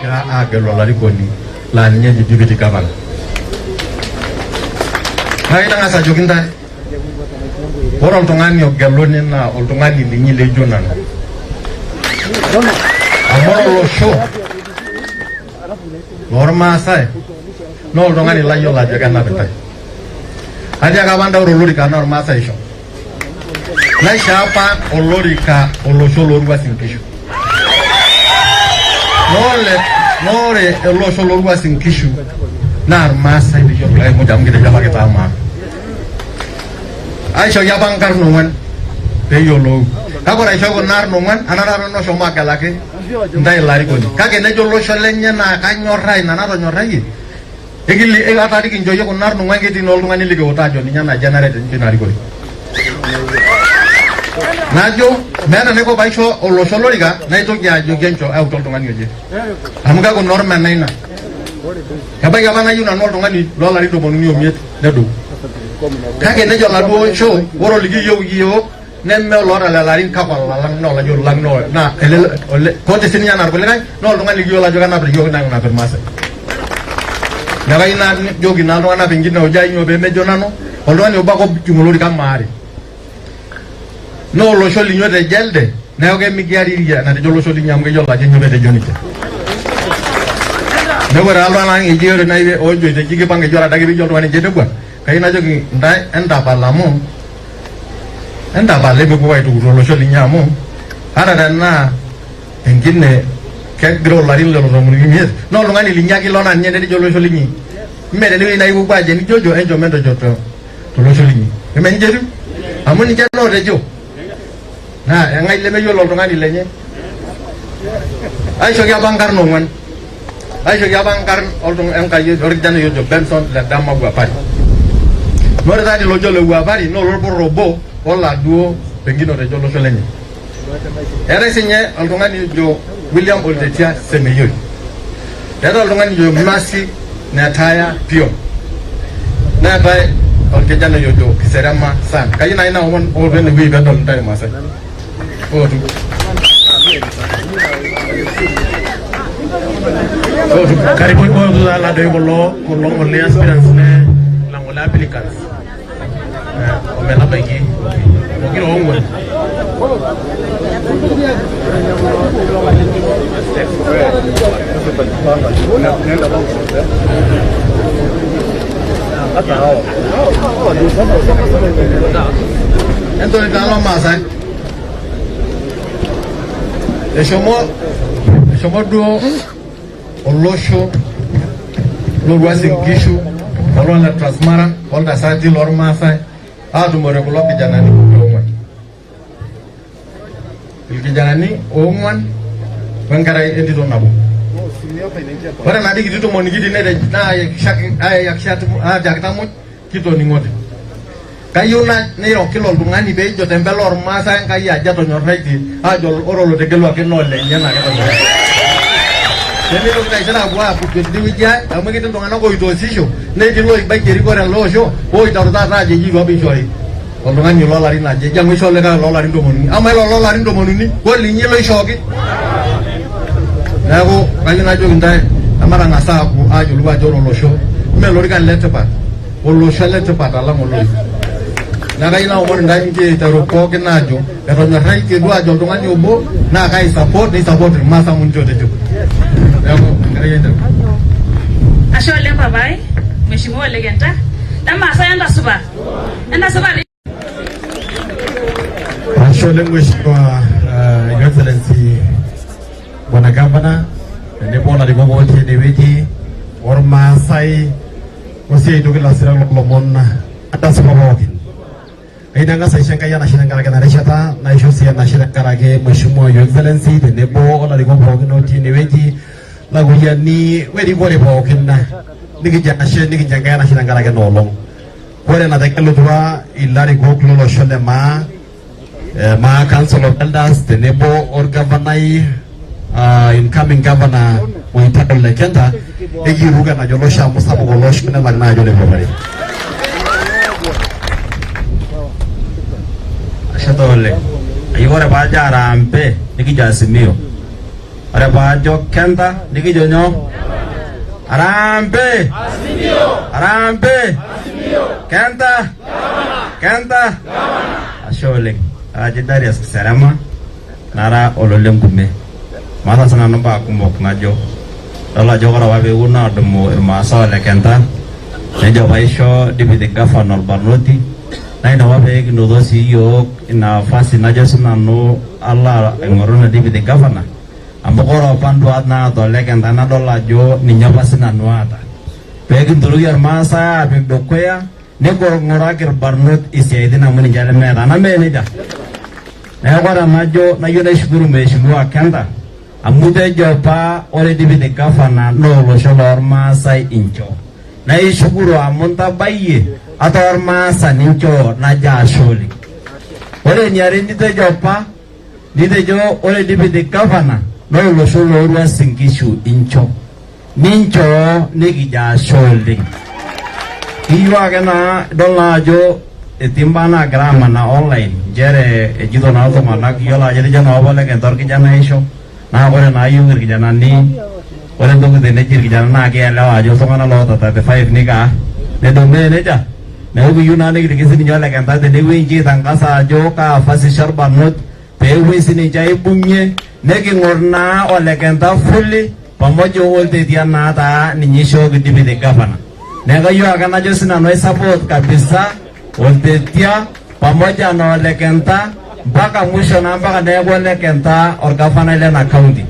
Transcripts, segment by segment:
Kigira aagelu olarikoni laa ninye eji deputy governor. Kake tang'asa ajoki ntae, ore oltung'ani ogeluni naa oltung'ani linyi leijo nanu. Amu ore olosho loormaasai naa oltung'ani layiolo ajo kenap intae. Atiaka apa ntae ore olorika naa ormaasai oisho. Naisho apa olorika olosho loo Uasin Nkishu. Naa ore ele osho loo Uasin Nkishu naa irmaasai lijo likae muj amu kitejo apa kitaa maa. Aishoki apa nkarn ong'wan peeyiolou. Kake ore aisho kuna arn ong'wan anaa taata noshomo agelaki ntae ilo arikoni. Kake nejo olosho lenye naa kanyorraa ina natonyorrayie. Ata nikincho iyie kuna arn ong'wan ketii naa oltung'ani likiutaa ajo ninye naji enare tenincho ina arikore. Najo meeta enaiko paisho olosho olorika naitoki ajoki encho eyautu oltung'ani oje. Amu keeku naa ormena ina. Ebaiki apa nayieu nanu oltung'ani loolarin 35 nedou. Kake nejo oladuo osho ore olikiyieu iyiook neme oloota lelo arin kake olalang naa olayiolo lang naa ele ole koti sininye anaa irkulikae naa oltung'ani likiyiolo ajo kenap iyiook naa kenap irmaasai. Neeku kayieu najoki naa iltung'anak pengine ojo ainyoo peemejo nanu oltung'ani obo ake ojing olorika maare naa olosho linyi otejo elde neeku kemikiariria enatejo olosho linyi amu keyiolo ajo nyoo petejo nejia. Neeku ore taa iltung'anak eji ore nai ojo eji kipanga eji ore adake piijo oltung'ani nji enegua kayieu najoki intae entapal amu entapal emipuopuo aitukutu olosho linyi amu ata tenaa enkine kegiroo ilarin lelo 35 naa oltung'ani linyi ake ilo naa ninye netejo olosho linyi mme tenewueji nai ipuopuo ajo enijojo enchom entejo tolosho linyi eme nejia etiu amu ninche lootejo naa eng'ae lemeyiolo oltung'ani lenye aishoki apa nkarn ong'wan aishoki apa nkarn enkayioni orkijanai ojo Benson Ledama Wuapari. Naa ore taadi lojo le Wuapari naa olorporor obo oladuo pengine otejo olosho lenye. Eetae sinye oltung'ani ojo William Oltetia Semeyoi. Eetae oltung'ani ojo Mercy Netaya Pion. Neetae orkijanai ojo Kiserema San. Kayieu naaji naomon ootu enewueji peedol intae Irmaasai. Ootu. Ootu. Karibuni ootu taa ladoi kulo kulo ng'ole aspirants ne lang'ole applicants ometabaiki pokira ong'uan. Entoki taa lomaasai eshomo eshomo duo olosho loo Uasin Gishu oloo le Transmara oltasati lormaasai aatumore kulo kijanani pokira ong'uan. Ilkijanani oong'uan wenkerai entito nabo. Ore enaadi kiti tomon kitii naayakisha muj kitoning'ote. Kayieu neiro kila oltung'ani peejo tembele ormaasai Enkai ajo etonyorraitie ajo ore olotegeluaki naa olenye naa ketonyorraitie. Pemeitoki taisere aapuo aapuku tidie wueji ai amu ketii iltung'anak oitoosisho netii iloibaiki erikore ele osho oiteru taata aajo eji itu apa eishori oltung'ani loolarin aje eji amu eishoo likae loolarin 30. Amaa ilo loolarin 30 kolinyi loishooki? Neeku kayieu najoki intae ematang'as aaku ayiolou ajo ore olosho mee ilorikan letipat olosho le tipat alang olorika. Neeku kayieu naomon intae inche pookin aajo etonyorraitie duo ajo oltung'ani obo naa kai support nei support irmaasai amu ninche otejo. Neeku Enkerai ai nteru. Ashe oleng papai, Mheshimiwa Ole Kenta. Lemaasai entasupa. Entasupa. Ashe oleng Mheshimiwa Your Excellency Bwana Gavana tenebo olarikok otii enewueji ormaasai osii aitoki ilasirak loolomon entasupa pookin. Kayieu nang'as aisho Enkai enashe tenkaraki ena rishata naisho sii enashe tenkaraki Mheshimiwa Your Excellency tenebo olarikok pookin otii enewueji lakuyiani werikore pookin nikijo enashe nikincho Enkai enashe tenkaraki ena olong. Ore enategelutua ilarikok lolosho le maa Maa Council of Elders tenebo orgavanai incoming governor Mwaitatu Ole Kenta ekiiruk enajo olosho amu sapuk olosho nelak naa ajo olepuopari. Ashe taa oleng. Ayieu ore paajo harambee nikijo Azimio. Ore paajo Kenta nikijo nyoo? Harambee! Harambee! Kenta! Kenta! Ashe oleng. Kaji Darius Kiserema nara olole Nkume. Maata sinanu imbaa kumok najo. Idol ajo ore apa peeponu adumu Irmaasai ole Kenta nejo paisho deputy governor olbarnoti naa ina apa pee kinoto sii iyiook ina nafasi najo sinanu alo aing'oru ina deputy governor amu kore apa nduat naata ole Kenta nadol ajo ninye apa sinanu aata pee kinturuki Irmaasai aapik dukuya niking'uraki irbarnot isiaitin amu ninche lemeeta ena mee nejia. Neeku ore enajo nayieu naishukuru mheshimiwa Kenta amu itejo apa ore deputy governor naa olosho lormaasai incho. Naa ishukuru amu intabayie ata ormaasani inchoo najo ashe oleng. Ore eniare nitejo apa nitejo ore deputy governor naa olosho loo Uasin Gishu incho. Ninchoo nikijo ashe oleng. Kiyieu ake naa idol naa ajo etii imbaa naagira amanaa online nchere ejito naa iltung'anak iyiolo ajo etejo naa apa Ole Kenta orkijanaisho naa ore naa iyiok irkijanani ore entoki teneji irkijanani naa kielewa ajo iltung'anak loota 35 nikaa nedou mee nejia neeku kiyieu naa nikiliki sininye Ole Kenta tenewueji nche aitangasa ajo kaa nafasi isho irbarnot peepuoi sininche aibung'ie niking'or naa Ole Kenta fully pamoja oltetia naa taa ninye ishooki deputy governor. Neeku kayieu ake najo sinanu ai support kabisa oltetia pamoja na Ole Kenta mpaka mwisho naa mpaka neeku Ole Kenta orgavanai lena county.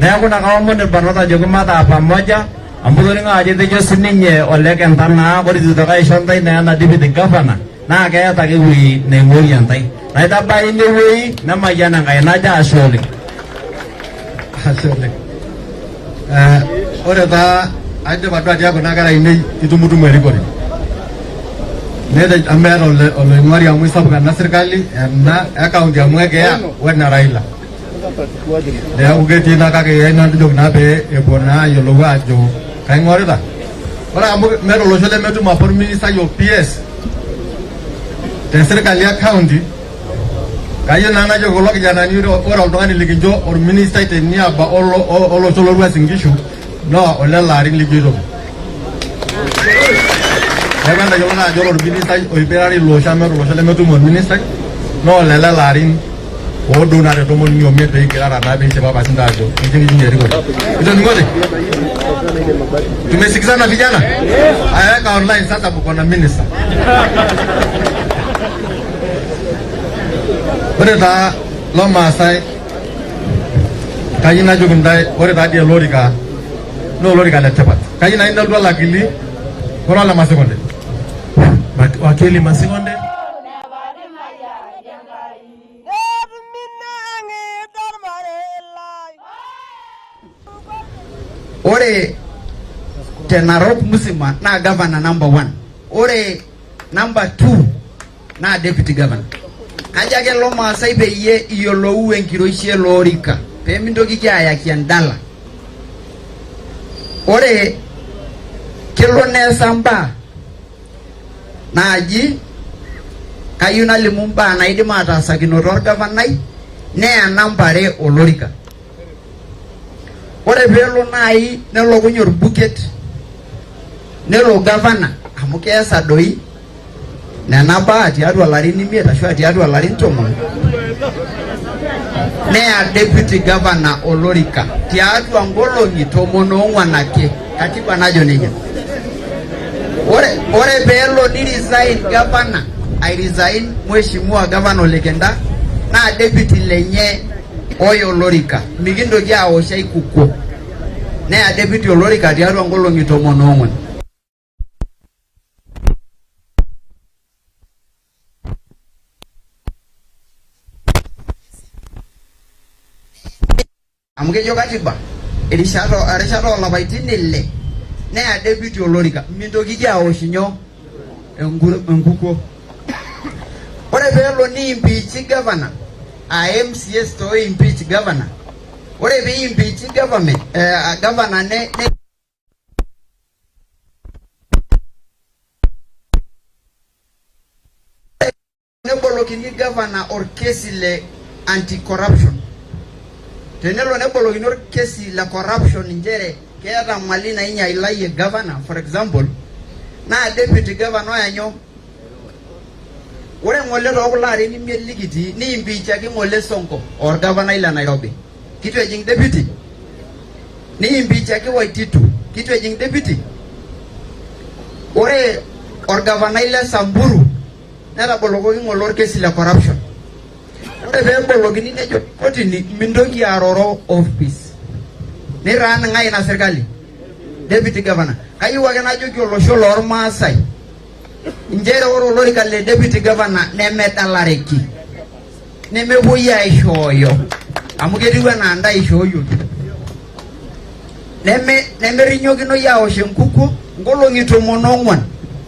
Neeku ina kaomon irbarnot ajoki mataa pamoja amu itoning'o ajo etejo sininye Ole Kenta naa ore itu itoki aisho ntae naa ena deputy governor naa keeta ake ewueji naing'orie ntae. Naitabaya ine wueji nemayian Enkai najo ashe oleng. Ashe oleng. Eh, ore taa aidipa duo atiaka kuna kera ainei itumutumu erikore. Netejo amu meeta oloing'uari amu isapuk ena sirkali ena e county amu ekiya wene Raila. Neeku ketii ina kake kayieu najoki naa pee epuo naa ayiolou ajo kaing'orita. Ore amu meeta olosho lemetum apa orministai o PS te sirkali e county, kayieu naa najoki kulo kijanani ore oltung'ani likincho orministai teniaba olosho le Uasin Gishu naa olelo arin lijo aitoki. Neeku entayiolo naa ajo ore orministai oipirare ilo osho amu meeta olosho lemetum orministai naa olelelo arin oodou naa te tomoniuni omiet pee igirara naa pee isipapa sinche ajo inchingichingi erikore. Itoning'ote? Tumesikizana vijana? Aweka online sasa mko na minister. Ore taa Lomaasai kayieu najoki ntae ore taa dii ele orika naa olorika le tipat. Kayieu nai nelotu olakili ore ole Masikonde. Wakili Masikonde. Ore te Narok musima naa governor number 1. Ore number 2 naa deputy governor. Kajo ake lo Maasai peyie iyiolou enkiroshi ele orika pee mintokiki ayaki endala. Ore kelo neesa mbaa naaji kayieu nalimu mbaa naidim ataasakinoto orgavanai neya namba are olorika. Ore peelo naaji nelokunye orbuket nelo gavana amu keesa doi nena baa tiatua larin imiet ashu tiatua larin 10 neya deputy governor olorika tiatua nkolong'i 14 ake. Katiba najo nejia. Ore peelo ni resign governor, ai resign mheshimiwa governor Ole Kenta naa deputy lenye oya olorika. Mikintoki aosh ai kukuo. Neya deputy olorika tiatua nkolong'i 14. Amu kejo katiba erishata oolapaitin 6 neya deputy olorika, mintokiki aosh nyoo enkukuo. Ore peelo ni impeach governor aa MCAs to impeach governor, ore pee impeach government governor ne nebolokini gavana orkesi le anti-corruption. Tenelo nebolokini orkesi le corruption nchere keeta mali nainyialayie governor for example, naa deputy governor oya nyoo? Ore ng'ole too kulo arin imiet likitii niimpichaki ng'ole Sonko orgavanai le Nairobi. Kitu ejing deputy? Niimpichaki Waititu. Kitu ejing deputy? Ore orgavanai le Samburu netabolokoki ng'ole orkesi le corruption. Ore pee ebolokini nejo kotini mintoki aroro office. Neitaan ng'ae ina serkali? Deputy governor. Kayieu ake najoki olosho loormaasai nchere ore olorika le deputy governor nemedalareki, nemepuoi aishooyo amu ketiu enaa ntae ishooyioki. Nemirinyokinoi aosh enkukuo nkolong'i 14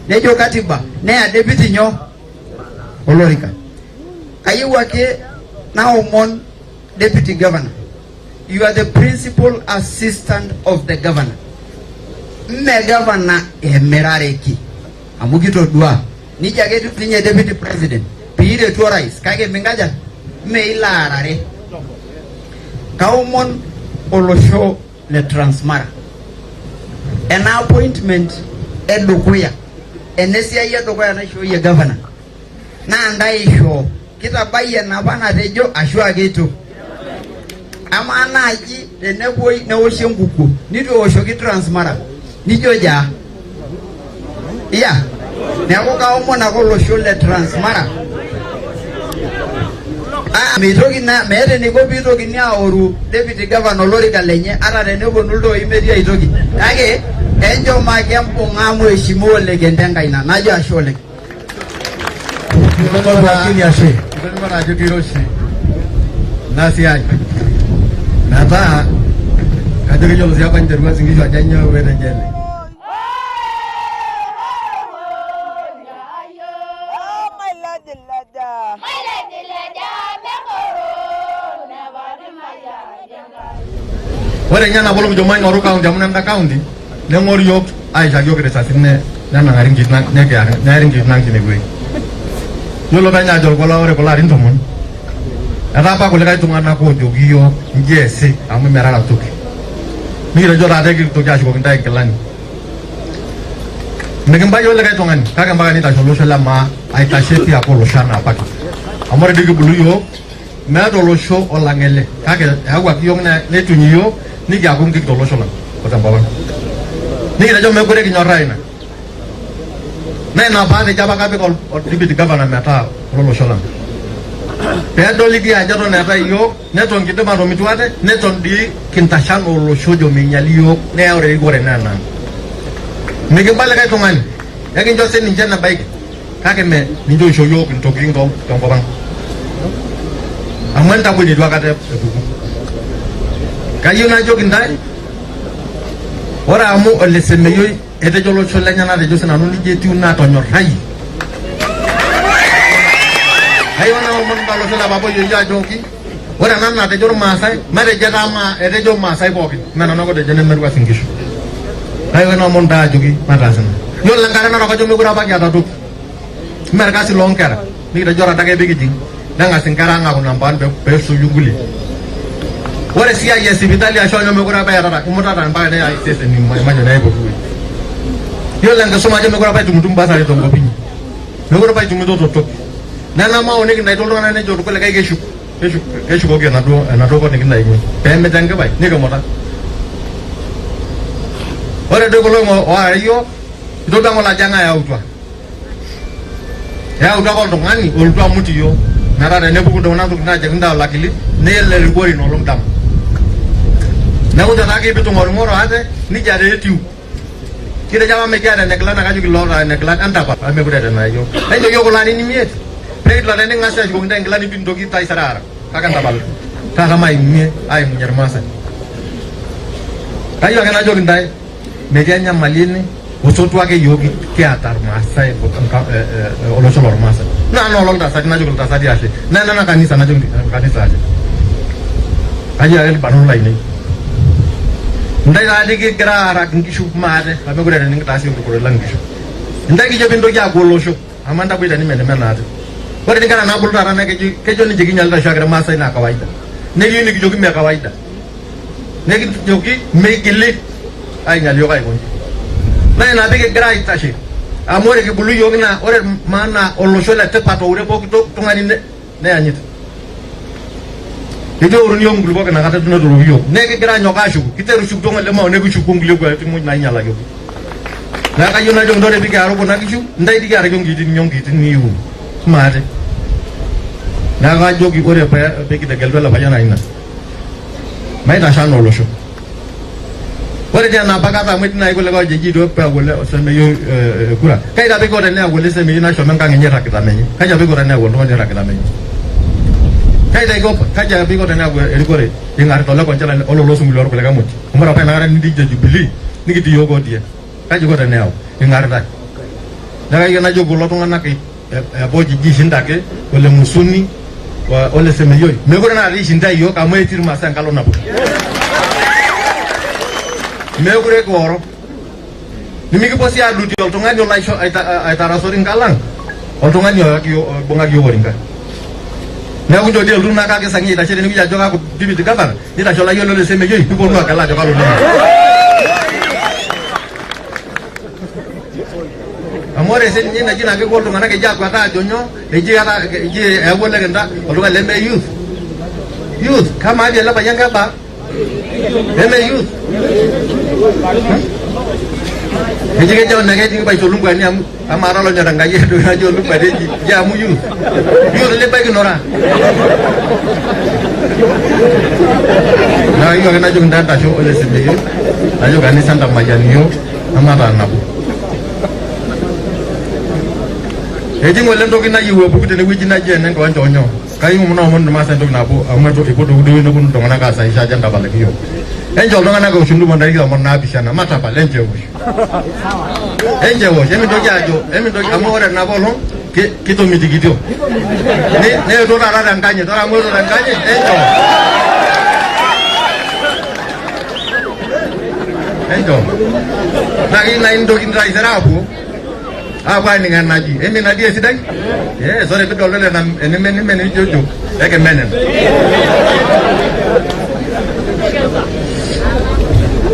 nejo katiba neya deputy nyoo olorika. Kayieu ake naomon deputy governor, you are the principal assistant of the governor. Mme governor emirareki amu kitodua nijia ake etiu ninye deputy president piiretu orais kake minkaja mme ilo aarare. Kaomon olosho le Transmara ena appointment edukuya ena siai edukuya naishooyie governor naa ntae ishoo kitabayie enapa natejo ashu ake eitu. Amaa naaji tenepuoi neoshi enkukuo nitu eoshoki Transmara nijo jaa? Iya. Neeku kaomon ake olosho le Transmara meitoki na meeta eniko piitokini aoru deputy governor olorika lenye ata teneponu iltooi metii aitoki kake enchom ake embung'a mheshimiwa Ole Kenta enkaina najo ashe oleng. Lakini ashe itoning'o ajo kiroshi ina siai metaa kajo keyiolo sii apa niterua Uasin Gishu ajo ainyoo peetejo ele. Ore ninye nabo kijo maing'oru county amu nenda county neng'oru yiok aishaki yiok irisasini nenang'ari nkiitin ang nekiar neeri nkiitin ang tinewueji. Yiolo penyo ajo kulo ore kulo arin 10 etaa apa kulikae tung'anak oojoki yiok inji eesi amu mirara toki. Nikitejo taata ekintoki ashukoki intae inkilani. Mikimbayie olikae tung'ani kake mpaka nitashe olosho le maa aitashe pii aaku olosho anaa apake. Amu ore dii kibulu yiok meeta olosho olang ele kake eyawuaki yiok neitunyi yiok nikiaku nkik tolosho lang o tenkop ang. Nikitejo meekure kinyorraa ina. Naa ina paatejo apa kapik ol deputy governor metaa ololosho lang. Peedoli dii ajo eton eetae iyiook neton kindim atomitu ate neton dii kintashe anaa olosho ojo meinyali iyiook naa ore erikore naa enaang. Mikimba likae tung'ani, ekincho sininche enebaiki kake me ninche oisho iyiook intokitin tenkop ang. Amu entaboi neitu aikata epuku. Kayieu najoki intae ore amu ole Semeyioi etejo olosho lenye natejo sinanu nijia etiu natonyorrayie. Kayieu naomon intae olosho le Papa Oyieyio ajoki ore ena natejo irmaasai matejo etaa maa etejo irmaasai pookin mme nanu ake otejo neme Uasin Gishu. Kayieu naomon intae ajoki mataas ina. Yiolo enkare narok ajo mekure apa kiata toki. Mme orkasi loo nkera nikitejo ore adake pee kijing neng'as inkera ang aaku number one peesuju nkulie. Ore esiai e sipitali ashu anyoo mekure apa eetata imutata mpaka neyai iseseni imanyo neyai pooki wueji. Yiolo enkisuma ajo mekure apa itumutum bursary tenkop inyi. Mekure apa itumitoto toki. Nena maoni nikintaituo iltung'anak nejo irkulikae keshuk keshuk keshukoki enaduo enaduo kop nikintainyie peemita enkipai nikimuta. Ore doi kulo oara iyiook itodua ng'ole ajo eng'ae eyautua. Eyautua ake oltung'ani olotu amut iyiook metaa tenepuku kuna tokitin naajoki intae olakili nelo erikore ina olong dama. Neeku ncho taake pitung'orung'oro ate nijia taa etiu. Kitejo apa mikiata enekila naa kajoki loota enekila entapal amu mekure eeta enaya iyiook. Nejo iyiook kulo arin imiet pee tening'as ashukoki intae inkilani pintoki taisere aara kake entapal taata maimie aimunye irmaasai. Kayieu ake najoki intae metii enyamali ene osotua ake iyiook kiata irmaasai olosho lormaasai. Naa anaa ololtasati najoki iltasati ashe, naa enena kanisa najoki kanisa ashe. Kajo ake irbarnot lainei. Intae taadii kigira aaraki inkishu maate amu mekure eeta enikintaas iyiook irkurt lang inkishu. Intae kijo pintoki aaku olosho amu entaboita nimenimena ate. Ore dii inkera naabulu taata naa kejo ninche kinyialita oshiake irmaasai naa kawaida. Nekiyieu nikijoki mee kawaida. Nikijoki meigili ainyal iyiook aikonji. Naa ina pee kigira aitashe amu ore kibulu iyiook naa ore maana olosho le tipat oure pooki tung'ani neyanyit. Eitu eoruni iyiook inkulupuok inakata netuuroki iyiook. Naa ekigira anyok ashuku, kiterushukutwa ng'ole mao nikishuku nkulie kuapi muj nainyialakioki. Neeku kayieu najoki intae ore pee kiaru kuna kishu, intae dii kiaraki onkiitin inyi onkiitin niyiu maate. Neeku kajoki ore pee kitegelutua ele payian naa ina. Maitasho anaa olosho. Ore dii enapa kata amu etii naaji kulikae ojo eji eitu eeku ele osemeyioi kura. Kai apa iko teneyau ele semeyioi nashomo enkang enye eirragita menye? Kaji apa iko teneyau oltung'ani oirragita menye? Kai iko kaji apa iko teneyau erikore ing'arita ole Konchela ololo Sunguli orkulikae muj? Amu ore apa inakata nitii Jubilee nikitii iyiook ODM. Kaji iko teneyau ing'aritae? Neeku kayieu najoki kulo tung'anak apa oji ji ishindaki ole Musuni ole Semeyioi meekure taata ishindae iyiook amu etii Irmaasai enkalo nabo. Meekure kioro. Nimikipuo sii adutie oltung'ani olo aisho aitarasori nkalo ang oltung'ani oyaki iyiook oibung'aki iyiook oringa. Neeku nchoo dii elotu naa kake Sang'ia aitashe tenewueji ajo kaaku deputy governor nitashe olayioni ole Semeyioi piponu agela ajo kalo oloning'o. Amu ore sininye ina eji naa kepuo iltung'anak eji akuata ajo nyoo eji ata eji eewuo ole kinta oltung'ani leme youth. Youth kamaa dii ele payian kebaa? Eme youth. Eji kejo naa ketii kipaisho olunguani amu amaa taa olonyor Enkai entoki naji olunguani eji eji amu youth. Youth libaikinore aa? Naa kayieu ake najoki intae entasho ole Semeyioi, najoki kanisa entamayian iyiook emataa nabo. Etii ng'ole entoki nayieu epuku tenewueji naji ene enkiwanja onyoo. Kayieu naomon irmaasai entoki nabo amu eipotuoki duo neponu iltung'anak aasaisho ajo entapaliki iyiook. Enchoo iltung'anak eosh entumo ntariki 17 matapal enchoo eosh. Enchoo eosh emintoki ajo emintoki amu ore enapa olong kitomitikitio. Neetuo taata tenkanyit ore amu eetuo tenkanyit enchoo. Enchoo. Naa keyieu naaji nintokini taisere aapuo aapuo aning enaji. Eme ina dii esidai? Yes, ore pidolidolo enemenimen nijojo ekimen ina.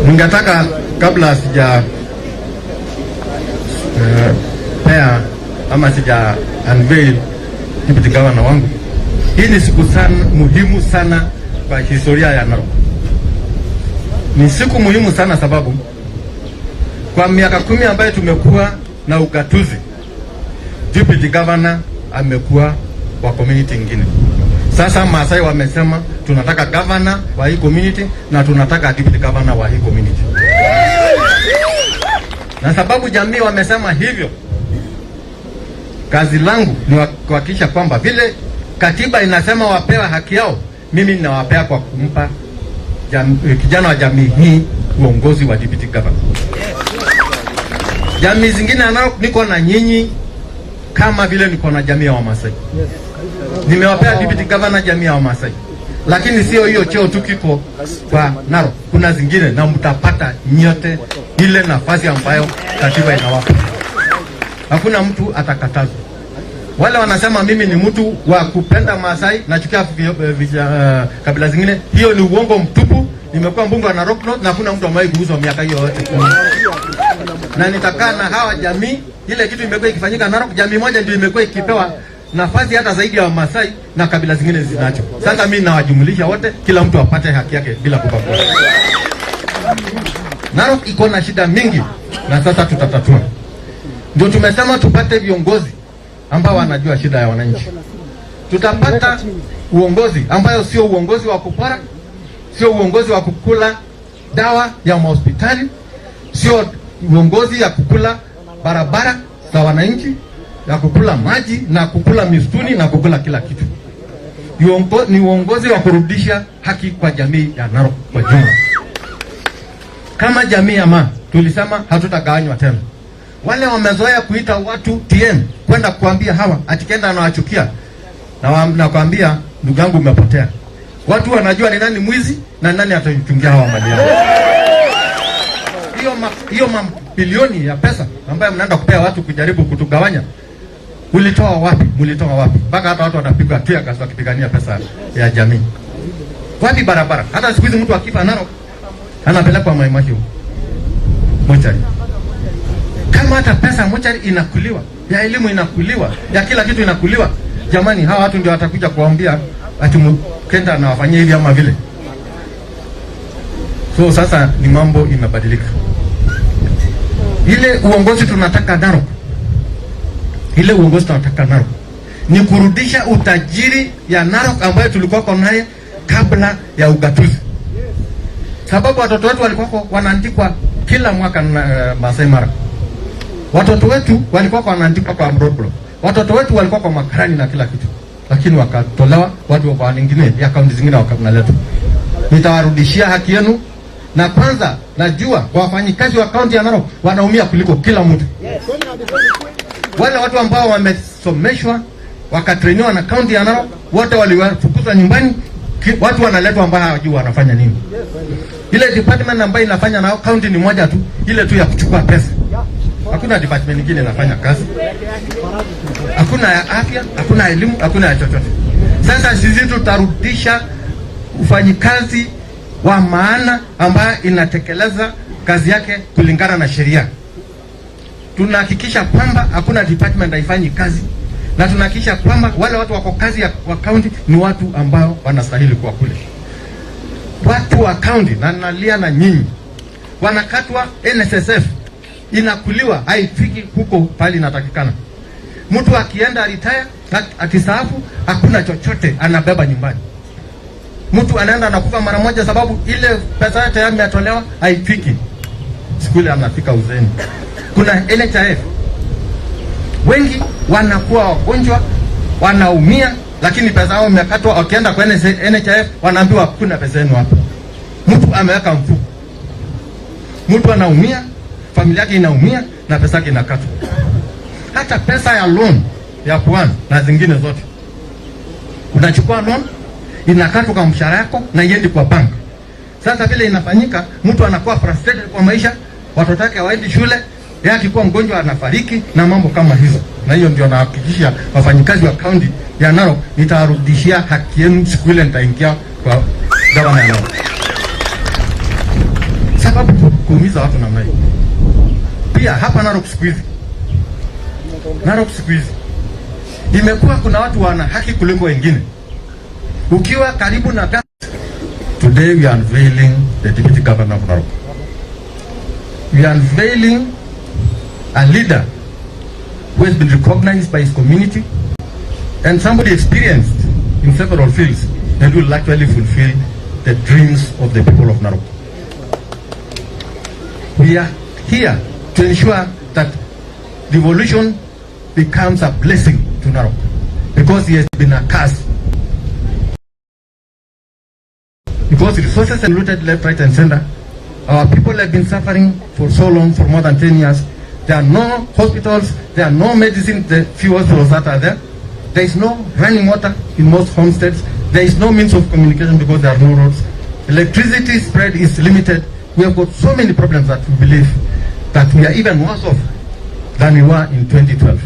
Ningetaka kabla sija pea ama sija unveil deputy governor wangu, hii ni siku sana muhimu sana kwa historia ya Narok. Ni siku muhimu sana sababu kwa miaka 10 ambayo tumekuwa na ugatuzi, deputy governor amekuwa wa community ingine. Sasa Maasai wamesema tunataka governor wa hii community na tunataka deputy governor wa hii community. Na sababu jamii wamesema hivyo, kazi langu ni kuhakikisha kwamba vile katiba inasema wapewa haki yao, mimi ninawapea kwa kumpa kijana wa jamii hii uongozi wa deputy governor. Jamii zingine anao, niko na nyinyi kama vile niko na jamii ya Wamasai. Nimewapea deputy governor jamii ya Wamasai, lakini sio hiyo cheo tu kiko kwa Narok, kuna zingine na mtapata nyote ile nafasi ambayo katiba inawapa. Hakuna mtu atakatazwa. Wale wanasema mimi ni mtu wa kupenda Maasai, nachukia kabila zingine, hiyo ni uongo mtupu. Nimekuwa mbunge wa Narok North na hakuna mtu amewahi kuuzwa miaka hiyo yote. Na nitakaa na hawa jamii. Ile kitu imekuwa ikifanyika Narok, jamii moja ndio imekuwa ikipewa nafasi hata zaidi ya Wamasai na kabila zingine zinacho. Sasa mimi nawajumulisha wote, kila mtu apate haki yake bila kubagua. Narok iko na shida mingi na sasa tutatatua. Ndio tumesema tupate viongozi ambao wanajua shida ya wananchi. Tutapata uongozi ambayo sio uongozi wa kupora, sio uongozi wa kukula dawa ya mahospitali, sio uongozi ya kukula barabara za wananchi, ya kukula maji na kukula misituni na kukula kila kitu. Ni uongozi wa kurudisha haki kwa jamii ya Narok kwa jumla. Kama jamii ya Maa tulisema hatutagawanywa tena. Wale wamezoea kuita watu TN kwenda kuambia hawa ati Kenta anawachukia, na nakwambia ndugu yangu umepotea. Watu wanajua ni nani mwizi na nani atachungia hawa mali yao. Hiyo mabilioni ya pesa ambayo mnaenda kupea watu kujaribu kutugawanya, ulitoa wapi? Mlitoa wapi? Mpaka hata watu wanapigwa tear gas wakipigania pesa ya jamii. Wapi barabara? Hata siku hizi mtu akifa Narok Anapelekwa Mai Mahiu mochari. Kama hata pesa mochari inakuliwa, ya elimu inakuliwa, ya kila kitu inakuliwa, jamani, hawa watu ndio watakuja kuambia ati Kenta anawafanyia hivi ama vile. So sasa ni mambo imebadilika. Ile uongozi tunataka Narok, ile uongozi tunataka Narok ni kurudisha utajiri ya Narok ambayo tulikuwa naye kabla ya ugatuzi, sababu watoto wetu walikuwa wanaandikwa kila mwaka na Masai Mara. Watoto wetu walikuwa wanaandikwa kwa roadblock, watoto wetu walikuwa kwa makarani na kila kitu, lakini wakatolewa watu wa wengine ya kaunti zingine wakaletwa. Nitawarudishia haki yenu, na kwanza najua wafanyikazi wa kaunti ya Narok wanaumia kuliko kila mtu. Wale watu ambao wamesomeshwa wakatrainiwa na kaunti ya Narok wote waliwafukuzwa nyumbani, watu wanaletwa ambao hawajui wanafanya nini. Ile department ambayo inafanya na kaunti ni moja tu, ile tu ya kuchukua pesa. Hakuna department nyingine inafanya kazi. Hakuna ya afya, hakuna ya elimu, hakuna ya chochote. Sasa sisi tutarudisha ufanyikazi wa maana ambayo inatekeleza kazi yake kulingana na sheria. Tunahakikisha kwamba hakuna department haifanyi kazi, na tunahakikisha kwamba wale watu wako kazi ya wa county ni watu ambao wanastahili kuwa kule. Watu wa county, na nalia na nyinyi, wanakatwa NSSF, inakuliwa, haifiki huko pale inatakikana. Mtu akienda retire, akistaafu, hakuna chochote anabeba nyumbani. Mtu anaenda anakufa mara moja, sababu ile pesa yote imetolewa haifiki siku ile anafika uzeeni. Kuna NHIF, wengi wanakuwa wagonjwa, wanaumia, lakini pesa yao imekatwa. Wakienda kwa NHIF wanaambiwa hakuna pesa yenu hapa. Mtu ameweka mfuko, mtu anaumia, familia yake inaumia na pesa yake inakatwa. Hata pesa ya loan ya Pwani na zingine zote, unachukua loan inakatwa kwa mshahara yako na iendi kwa bank. Sasa vile inafanyika, mtu anakuwa frustrated kwa maisha, watoto wake hawaendi shule, yeye akikuwa mgonjwa anafariki na mambo kama hizo. Na hiyo ndio nahakikisha wafanyikazi wa kaunti ya Narok, nitarudishia haki yenu siku ile nitaingia kwa gavana ya Narok. Sababu kuumiza watu namna hiyo. Pia hapa Narok siku hizi, Narok siku hizi imekuwa kuna watu wana haki kuliko wengine. Ukiwa karibu na Today we are unveiling the deputy governor of Narok. We are unveiling a leader who has been recognized by his community and somebody experienced in several fields and will actually fulfill the dreams of the people of Narok. We are here to ensure that devolution becomes a blessing to Narok because he has been a curse. Because resources are looted left, right, and center. Our people have been suffering for so long, for more than 10 years. There are no hospitals, there are no medicine, the few hospitals that are there. There is no running water in most homesteads. There is no means of communication because there are no roads. Electricity spread is limited. We have got so many problems that we believe that we are even worse off than we were in 2012.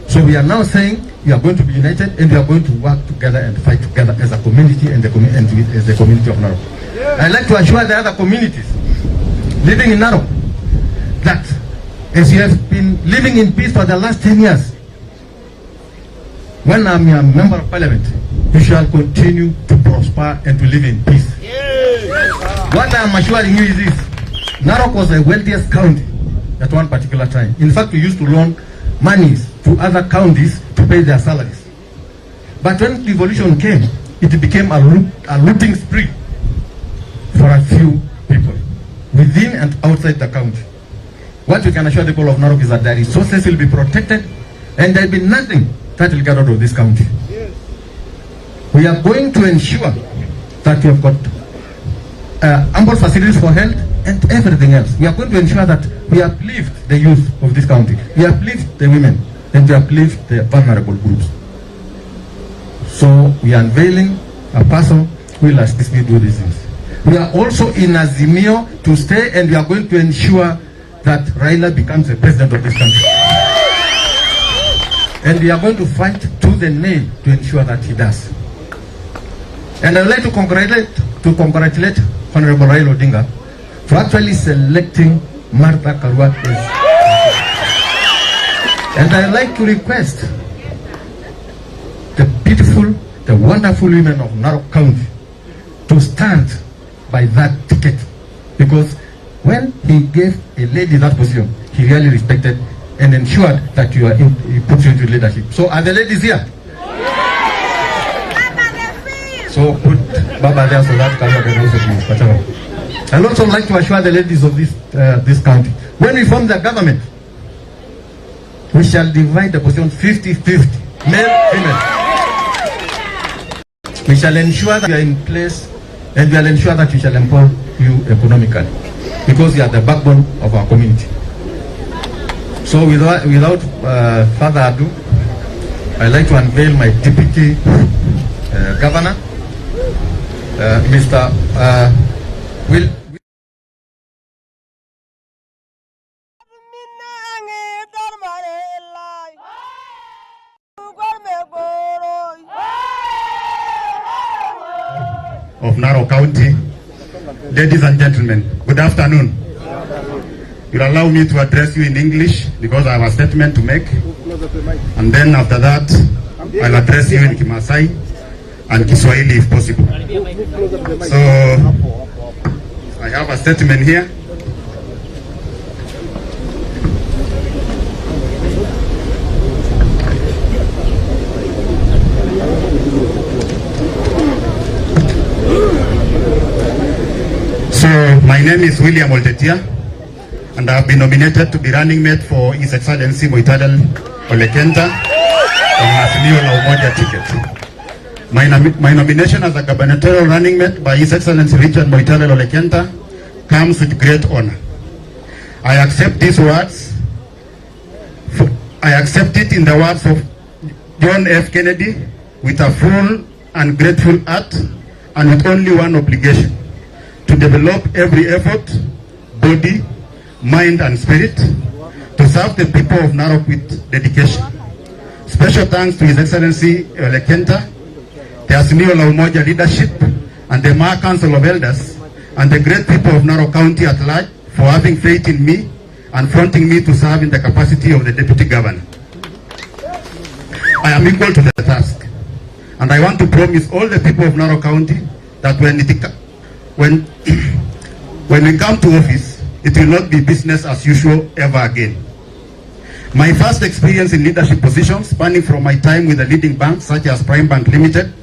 So we are now saying we are going to be united and we are going to work together and fight together as a community and as the community of Narok. I'd like to assure the other communities living in Narok that as you have been living in peace for the last 10 years, when I'm a member of parliament, you shall continue to prosper and to live in peace. What I'm assuring you is this: Narok was the wealthiest county at one particular time. In fact, we used to loan monies to other counties to pay their salaries. But when devolution came, it became a looting spree for a few people within and outside the county. What we can assure the people of Narok is that their resources will be protected and there will be nothing that will get out of this county. We are going to ensure that we have got ample facilities for health and everything else. We are going to ensure that we uplift the youth of this county, we uplift the women, and we uplift the vulnerable groups. So we are unveiling a person who will assist me do these things. We are also in Azimio to stay, and we are going to ensure that Raila becomes the president of this country. And we are going to fight to the nail to ensure that he does. And I'd like to congratulate Honorable Raila Odinga for actually selecting Martha Karua as. And I like to request the beautiful, the wonderful women of Narok County to stand by that ticket, because when he gave a lady that position, he really respected and ensured that you are in, he puts you into leadership. So are the ladies here? So put Baba there so that Karua can also be whatever. I'd also like to assure the ladies of this county, when we form the government, we shall divide the position 50-50, male, female. We shall ensure that you are in place, and we will ensure that we shall empower you economically, because you are the backbone of our community. So without further ado, I'd like to unveil my deputy governor, Mr. Will. Of Narok County. Ladies and gentlemen, good afternoon. You'll allow me to address you in English because I have a statement to make. And then after that, I'll address you in Kimasai and Kiswahili if possible. So, I have a statement here. So, my name is William Oltetia, and I have been nominated to be running mate for His Excellency Moitalel Ole Kenta on Azimio la Umoja ticket. My nomination as a gubernatorial running mate by His Excellency Richard Moitalel Ole Kenta comes with great honor. I accept these words. I accept it in the words of John F. Kennedy, with a full and grateful heart and with only one obligation: to develop every effort, body, mind and spirit to serve the people of Narok with dedication. Special thanks to His Excellency Ole Kenta, the Azimio la Umoja leadership, and the Maa Council of Elders, and the great people of Narok County at large for having faith in me and fronting me to serve in the capacity of the Deputy Governor. I am equal to the task, and I want to promise all the people of Narok County that when we come to office, it will not be business as usual ever again. My first experience in leadership positions, spanning from my time with the leading banks such as Prime Bank Limited,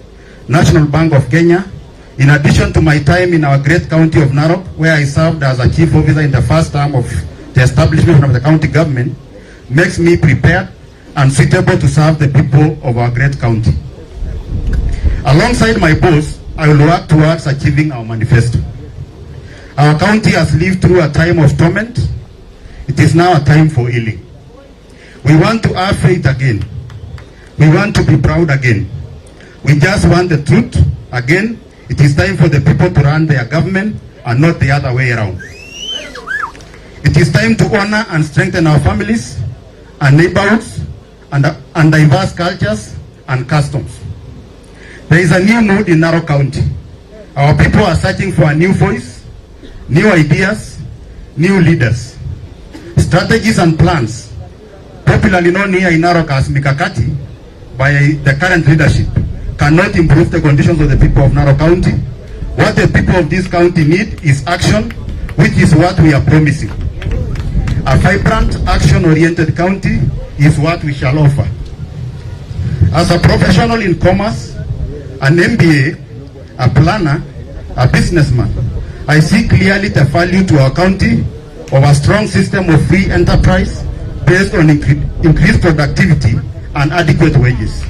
National Bank of Kenya, in addition to my time in our great county of Narok, where I served as a chief officer in the first term of the establishment of the county government, makes me prepared and suitable to serve the people of our great county. Alongside my boss, I will work towards achieving our manifesto. Our county has lived through a time of torment. It is now a time for healing. We want to have faith again. We want to be proud again. We just want the truth again. It is time for the people to run their government and not the other way around. It is time to honor and strengthen our families and neighborhoods and diverse cultures and customs. There is a new mood in Narok County. Our people are searching for a new voice, new ideas, new leaders, strategies and plans, popularly known here in Narok as Mikakati by the current leadership, cannot improve the conditions of the people of Narok County. What the people of this county need is action, which is what we are promising. A vibrant, action-oriented county is what we shall offer. As a professional in commerce, an MBA, a planner, a businessman, I see clearly the value to our county of a strong system of free enterprise based on increased productivity and adequate wages.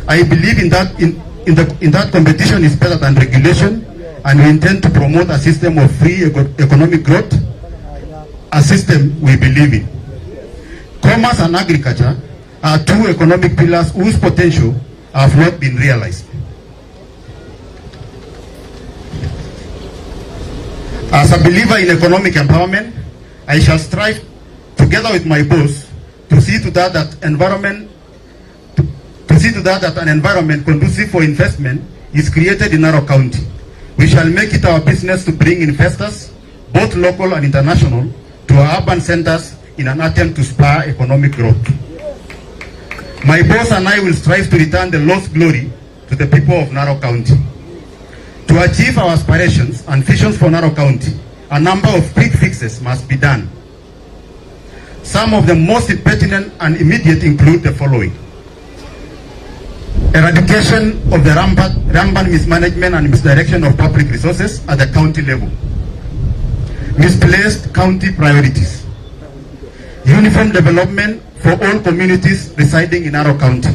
I believe in that competition is better than regulation, and we intend to promote a system of free economic growth, a system we believe in. Commerce and agriculture are two economic pillars whose potential have not been realized. As a believer in economic empowerment, I shall strive together with my boss to see to that, that environment to see to that, that an environment conducive for investment is created in Narok County. We shall make it our business to bring investors, both local and international, to our urban centers in an attempt to spur economic growth. My boss and I will strive to return the lost glory to the people of Narok County. To achieve our aspirations and visions for Narok County, a number of quick fixes must be done. Some of the most pertinent and immediate include the following: eradication of the rampant mismanagement and misdirection of public resources at the county level, misplaced county priorities, uniform development for all communities residing in Narok County,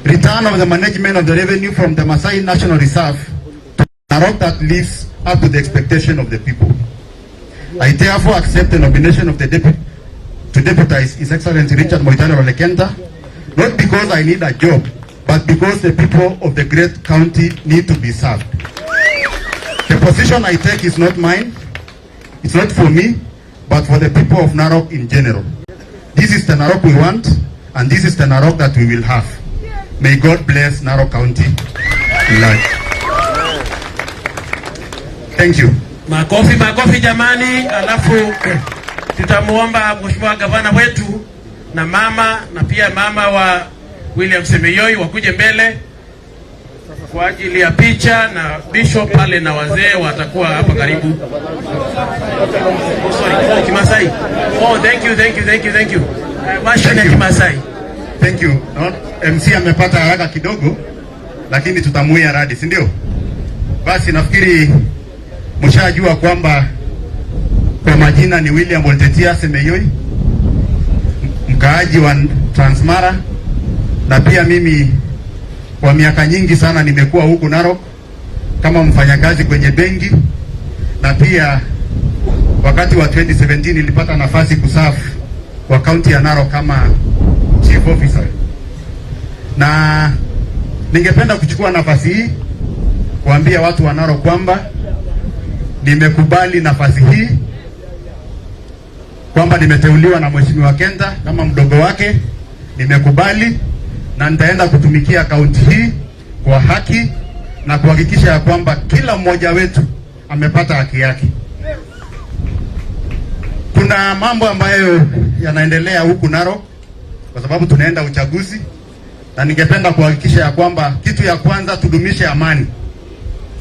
return of the management of the revenue from the Maasai National Reserve to Narok that lives up to the expectation of the people. I therefore accept the nomination of the deputy to deputize His Excellency Richard Moitalel Ole Kenta, not because I need a job, but because the people of the great county need to be served. The position I take is not mine, it's not for me, but for the people of Narok in general. This is the Narok we want, and this is the Narok that we will have. May God bless Narok County large. Thank you. Makofi, makofi jamani. Alafu tutamuomba Mheshimiwa Gavana wetu na mama na pia mama wa William Semeyoi wakuje mbele kwa ajili ya picha na bishop pale na wazee watakuwa hapa karibu. Oh, sorry, Kimasai. Oh, thank you, thank you, thank you, thank you. Version ya Kimasai. Thank you. No, MC amepata haraka kidogo, lakini tutamuia radi, si ndio? Basi nafikiri mshajua kwamba kwa majina ni William Oltetia Semeyoi, mkaaji wa Transmara, na pia mimi kwa miaka nyingi sana nimekuwa huku Narok kama mfanyakazi kwenye benki, na pia wakati wa 2017 nilipata nafasi kuserve kwa kaunti ya Narok kama chief officer, na ningependa kuchukua nafasi hii kuambia watu wa Narok kwamba nimekubali nafasi hii, kwamba nimeteuliwa na Mheshimiwa Kenta kama mdogo wake. Nimekubali na nitaenda kutumikia kaunti hii kwa haki na kuhakikisha ya kwamba kila mmoja wetu amepata haki yake. Kuna mambo ambayo yanaendelea huku Narok kwa sababu tunaenda uchaguzi, na ningependa kuhakikisha ya kwamba kitu ya kwanza tudumishe amani.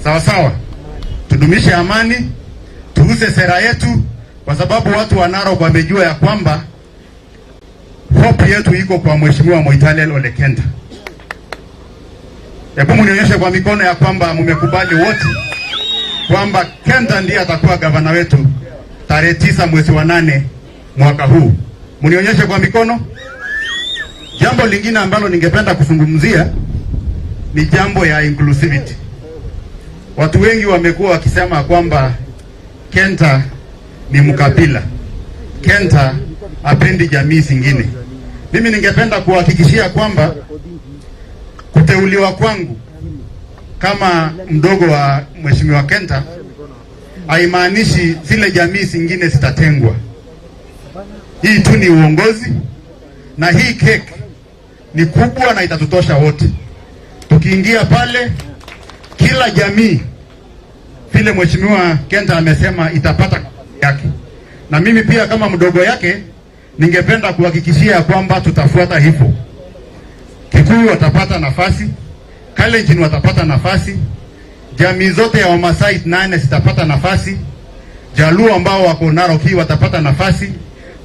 Sawa sawa, tudumishe amani, tuuze sera yetu, kwa sababu watu wa Narok wamejua ya kwamba hope yetu iko kwa Mheshimiwa Moitalel Ole Kenta. Hebu mnionyeshe kwa mikono ya kwamba mmekubali wote kwamba Kenta ndiye atakuwa gavana wetu tarehe 9 mwezi wa 8 mwaka huu. Mnionyeshe kwa mikono. Jambo lingine ambalo ningependa kuzungumzia ni jambo ya inclusivity. Watu wengi wamekuwa wakisema kwamba Kenta ni mkabila, Kenta hapendi jamii zingine. Mimi ningependa kuhakikishia kwamba kuteuliwa kwangu kama mdogo wa Mheshimiwa Kenta haimaanishi zile jamii zingine zitatengwa. Hii tu ni uongozi, na hii cake ni kubwa na itatutosha wote. Tukiingia pale, kila jamii vile Mheshimiwa Kenta amesema itapata yake, na mimi pia kama mdogo yake ningependa kuhakikishia kwamba tutafuata hivyo. Kikuyu watapata nafasi, Kalenjin watapata nafasi, jamii zote ya Wamasai nane zitapata nafasi, Jaluo ambao wako Narok hii watapata nafasi,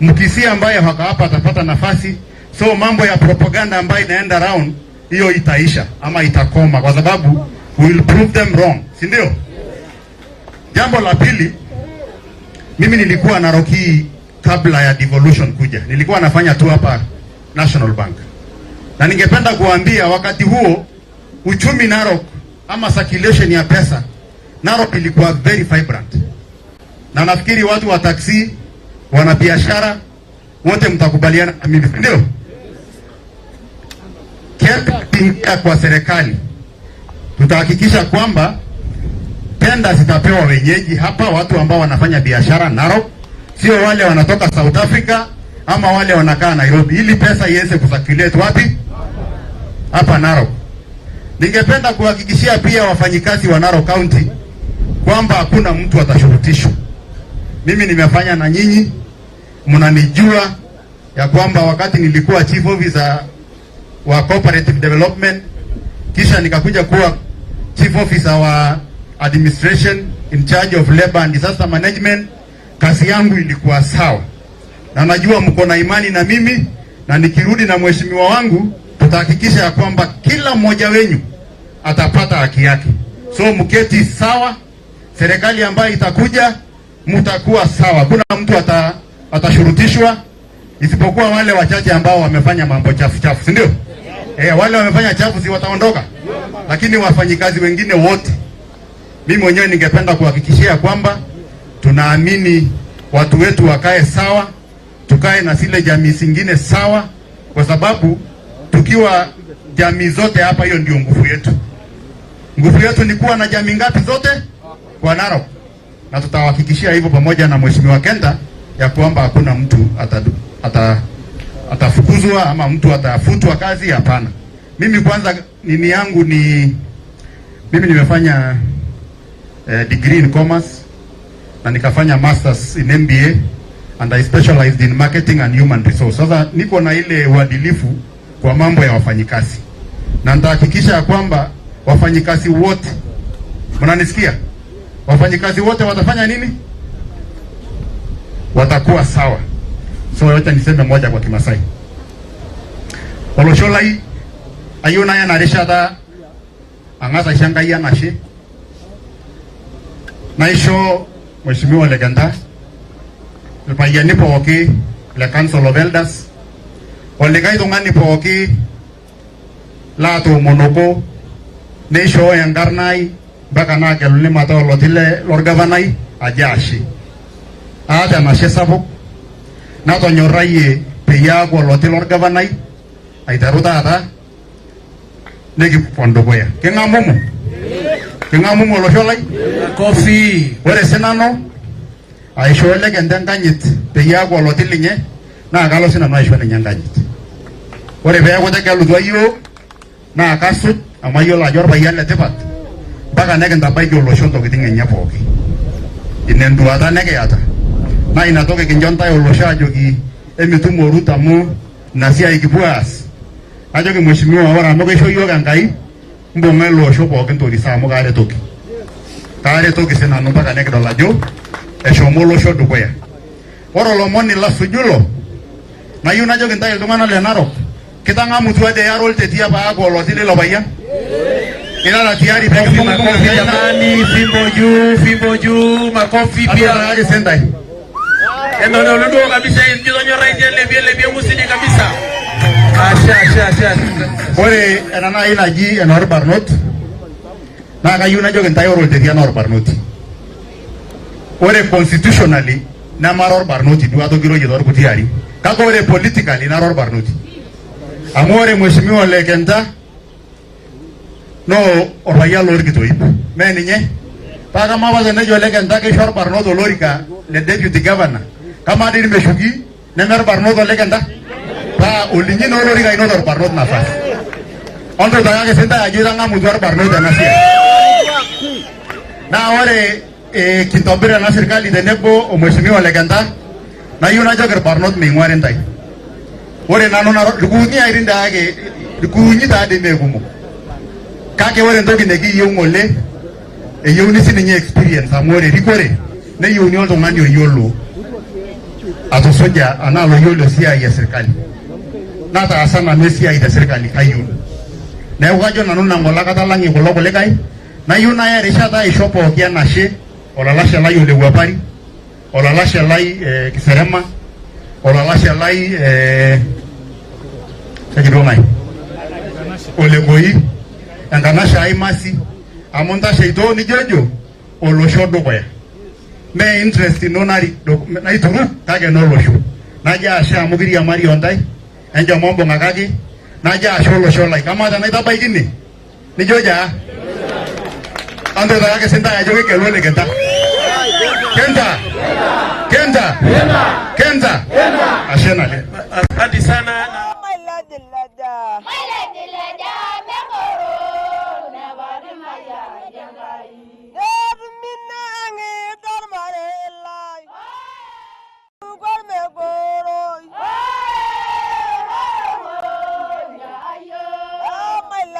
Mkisii ambaye wako hapa atapata nafasi. So mambo ya propaganda ambayo inaenda round hiyo itaisha ama itakoma, kwa sababu we will prove them wrong, si ndio? Jambo la pili, mimi nilikuwa Narok hii kabla ya devolution kuja, nilikuwa nafanya tu hapa National Bank, na ningependa kuambia wakati huo uchumi Narok ama circulation ya pesa Narok ilikuwa very vibrant, na nafikiri watu wa taksi, wanabiashara wote mtakubaliana na mimi, ndio? Kenta kwa serikali tutahakikisha kwamba tenda zitapewa wenyeji hapa, watu ambao wanafanya biashara Narok, sio wale wanatoka South Africa ama wale wanakaa Nairobi, ili pesa iweze kucirculate wapi? Hapa Narok. Ningependa kuhakikishia pia wafanyikazi wa Narok County kwamba hakuna mtu atashurutishwa. Mimi nimefanya na nyinyi, mnanijua ya kwamba wakati nilikuwa chief officer wa cooperative development, kisha nikakuja kuwa chief officer wa administration in charge of labor and disaster management, kazi yangu ilikuwa sawa, na najua mko na imani na mimi, na nikirudi na mheshimiwa wangu tutahakikisha ya kwamba kila mmoja wenyu atapata haki yake. So mketi sawa, serikali ambayo itakuja mtakuwa sawa, kuna mtu atashurutishwa isipokuwa wale wachache ambao wamefanya mambo chafu chafu, si ndio? Eh, wale wamefanya chafu si wataondoka, lakini wafanyikazi wengine wote, mimi mwenyewe ningependa kuhakikishia kwamba tunaamini watu wetu wakae sawa, tukae na zile jamii zingine sawa, kwa sababu tukiwa jamii zote hapa, hiyo ndio nguvu yetu. Nguvu yetu ni kuwa na jamii ngapi zote kwa Narok, na tutawahakikishia hivyo pamoja na Mheshimiwa Kenta ya kwamba hakuna mtu atafukuzwa ama mtu atafutwa kazi. Hapana. Mimi kwanza nini yangu ni mimi nimefanya degree in commerce na nikafanya masters in MBA and I specialized in marketing and human resource. Sasa niko na ile uadilifu kwa mambo ya wafanyikazi na nitahakikisha ya kwamba wafanyikazi wote, mnanisikia? Wafanyikazi wote watafanya nini? Watakuwa sawa. So wacha niseme moja kwa Kimasai. Olosho lai ayieu naya ena rishata ang'as aisho Enkai enashe naisho Mheshimiwa Ole Kenta irpayiani pooki le Council of Elders olikae tung'ani pooki laatoomonoko neishooyo enkarna ai mpaka naageluni mataa oloti lorgavanai ajo ashe. Aata enashe sapuk natonyorrayie peyie aaku oloti lorgavanai aiteru taata nikipuo dukuya. King'amumu? King'amumu olosho lai? Makofi. Ore sinanu aishoo Ole Kenta enkanyit peyie aaku oloti linye naa kalo sinanu aisho ninye enkanyit. Ore peeku tegelutua yiok naa kasuj amu ayiolo ajo orpayian le tipat mpaka nekintabaiki olosho ntokitin enye pooki. Ina enduata nikiata naa ina toki kincho ntae olosho ajoki emitumo Ruto amu ina siai kipuo aas. Najoki mheshimiwa, ore amu keisho yiok Enkai mbung'a ele osho pookin torisa amu kaaretoki. Kaaretoki sinanu mpaka nikidol ajo eshomo olosho dukuya. Ore olomoni lasuju ilo nayieu najoki ntae iltung'anak le Narok, kitang'amutua dei ara oltetia paaku oloti lilo payian. Irara tayari pee Makofi, kimbung'umbung' makofi esiai ina? jamani, fimbo juu, fimbo juu, makofi pia. Atuutakaki sii ntae. Enono luduo kabisa, kitonyoraitie lepie lepie musidi kabisa. Ashe, ashe, ashe. Ore ena nai naji enoorbarnot naa kayieu najoki ntae ore oltetia naa orbarnoti. Ore constitutionally nemara orbarnoti duo atogiroyie toorkuti arin, kake ore politically nara orbarnoti. Amu ore mheshimiwa Ole Kenta naa orpayian lorkitoip, mee ninye? Paa kamaa apa tenejo Ole Kenta keisho orbarnot olorika le deputy governor, kamaa dii irmeshuki neme orbarnot Ole Kenta? Paa olinyi naa olorika ino torbarnot nafasi. Ontuutakaki sii ntae ajo itang'amutua irbarnot ena siai. Naa ore kintobir ena sirkali tenebo o mheshimiwa Ole Kenta, nayieu najoki irbarnot meing'uari ntae. Ore nanu naro irkuunyi airin taake irkuunyi taadei mee kumok. Kake ore entoki nikiyieu ng'ole eyieuni sininye experience amu ore erikore neyieuni oltung'ani oyiolo atusuja anaa loyiolo esiai e sirkali. Nataasa nanu esiai te sirkali kayiolo. Neeku kajo nanu nang'ole akata alang'ie kulo kulikae nayieu naya erishata aisho pooki enashe olalashe lai Olewuapari, olalashe lai Kiserema, olalashe lai keji duo ng'ae? Olekoi, enkanashe ai Masi, amu ntasheito nijojo olosho dukuya. Mee interest ino naituruk kake enolosho. Najo ashe amu kiriamari ontae, enchomo mbung'akaki, najo ashe olosho lai. Kamaa tenaitabaiki ine? Nijojo aa? Antuutakaki sii ntae ajo kigelu Ole Kenta. Kenta! Kenta! Kenta! Ashe naleng. Asante sana.